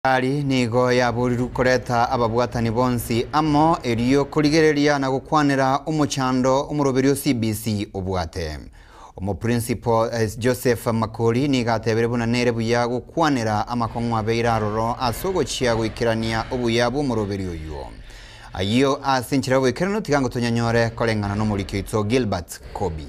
Eserikari nigo yaborirwe koreta ababwatani bonsi amo erio korigereria na gokwanera omochando omoroberio CBC obwate. Omoprincipo Joseph Makori nigo atebire buna nere buya gokwanera amakong'u abeire aroro ase ogochia goikerania obuya bw'omoroberio oyio. Ayio ase enchera y'oboikeranu tiga ngotonyanyore koreng'ana nomoriki oito Gilbert Kobi.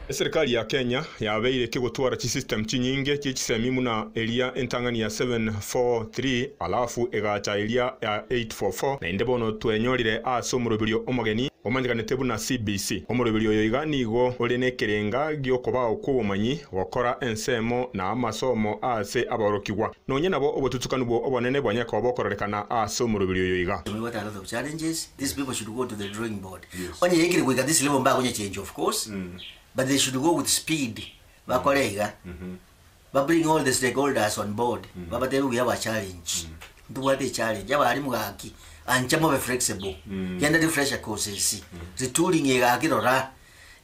Eserikari ya Kenya yabeire kegotwara chisystem chinyinge chi'echisemi buna eria entang'ani ya 743 alafu egacha eria ya 844 naende bono twenyorire ase omoroberio omogeni omanyekanete buna CBC. Omoroberio oyo iga nigo ore nekerenga gi'okobao kw'obomanyi gokora ensemo na amasomo ase abaorokigwa. Nonye nabo obotutukanu bwo obonene bwanyare koba bokororekana ase omoroberio oyo iga. We got a lot of challenges, these people should go to the drawing board. Onye yaikire goika this level mbakonya change of course, but they should go with speed bakore iga, ba bring all the stakeholders on board, babatebie we have a challenge, ntobwate echallenge, abalimu gaki ancha mobe flexible, genda refresher courses, retooling eye gaki rora,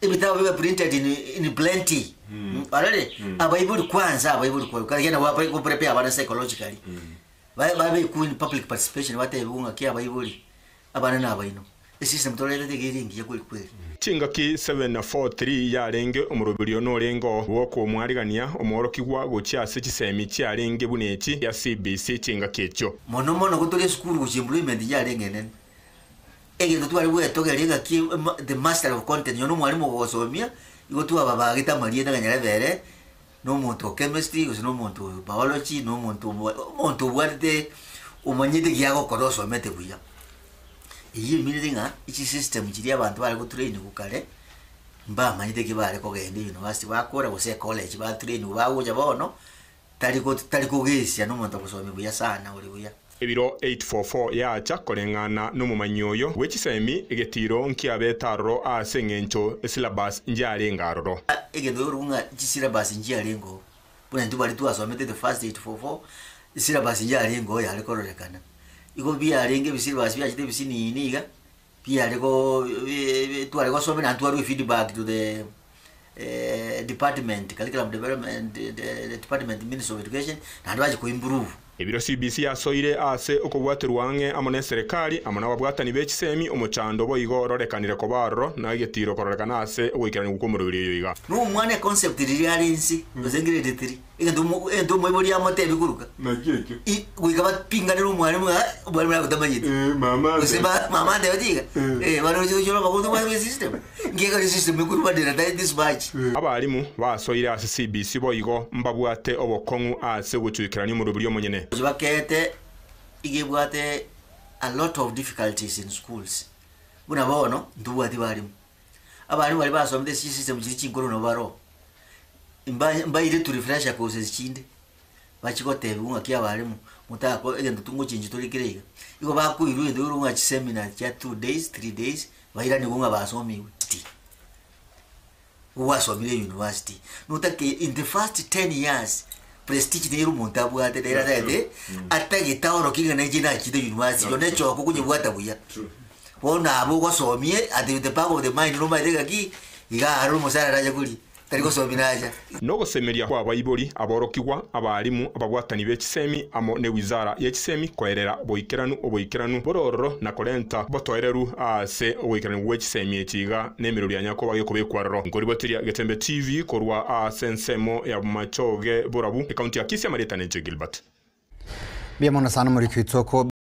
ebitabu bibe printed in, in plenty, orore, abaibori kwanza abaibori kwa kagenda gwa go prepare abana psychologically, ba babekwe in public participation batebiwe ng'aki abaibori, abana na abaino, esystem toretete iga ere engiya kweri kweri. Chingaki 743 yarenge omoroberio norenge oo bw'okomwarigania omworokigwa gochia ase chisemi chiarenge buna echi ya CBC chingaki echio. Mono mono gotore esukuru gochia employment yarenge enene. Egento tware gwetogeria egaki the mastery of content nonya omwalimu ogosomia, igo twababagete amarieta ng'a Nyarebere na omonto o chemistry gose na omonto o biology na omonto omonto obwatete omanyete egiya agokora osomete buya. Eyio emineti ng'a chisystem chiria abanto bare gotrainiwa kare, mbamanyete eki bare kogenda university bakora gose ecollege batrainiwa bagocha bono, tari tari kogesia na omonto ogosomia buya sana ore buya. Ebiro 844 yacha koreng'ana nomomanyi oyo bwe chisemi, egetiro nkiabete aroro ase engencho esyllabus nchiarenge aroro. Egento gekorokwa ng'a chisyllabus nchiarenge oo, buna intwe baria twasomete the first 844, esyllabus nchiarenge oo yare kororekana. Igo biarenge ebisyllabus biachete ebisinini iga, biare go tware gosomera naende twarwa efeedback to the department, curriculum development department ministry of education, naende bachia koimprove. Ebiro CBC yasoire ase okobwaterwa ang'e amo neserekari amo nababwatani be chisemi, omochando boigo ororekanire koba aroro na egetiro kororekana ase ogoikeranigwa kw'omoroberi oyo iga. Na omwana econcept riria are inse gose grade 3 egento omo egento omoibori amotebi koruka Naki ekio? i goika bapinganere omwalimu ng'a omwalimu nagotamanyeti Eh, mama gose ante. ba mama antebeti iga Eh. eh bono oche gochora obagotu bwa system nkiekore system ekorwa badera this much. Abalimu basoire ase CBC boigo mbabwate obokong'u ase ogochuikerania omoroberi omonyene. Bakete iga ebwate a lot of difficulties in schools buna bono ntobwati barimu, abarimu baria basomete chisystem chiria chinkoro nabo baroo, mba mbaire to refresher courses chinde, bachie gotebiwa ng'aki abarimu motako egento tongochengi tore kere iga. Igo bakoirwa egento gekorokwa ng'a chiseminar chia 2 days, 3 days, bairanigwe ng'a basomiwe. Gwasomire university, notake in the first 10 years prestige nere omonto abwate nere atagete atagete aorokie ng'a nainche nachete university nonye echoko konyebwata buya. Bono abwo ogosomie at the back of the mind nomanyete ng'aki iga aro omosara arache koria tari gosomia nacha. Nogosemeria kw'abaibori, aborokigwa, abarimu, ababwatani be chisemi amo ne wizara ye chisemi koerera boikeranu oboikeranu borororo na korenta botoereru ase ogoikeranu gwe chisemi echi iga na emerori ya nyakoba gekobekwa aroro. Nkoriboteria Getembe TV korwa ase ensemo ya Bomachoge Borabu, ekaunti ya Kisii amarieta nenche Gilbert. Mbuya mono sana omoriki oito.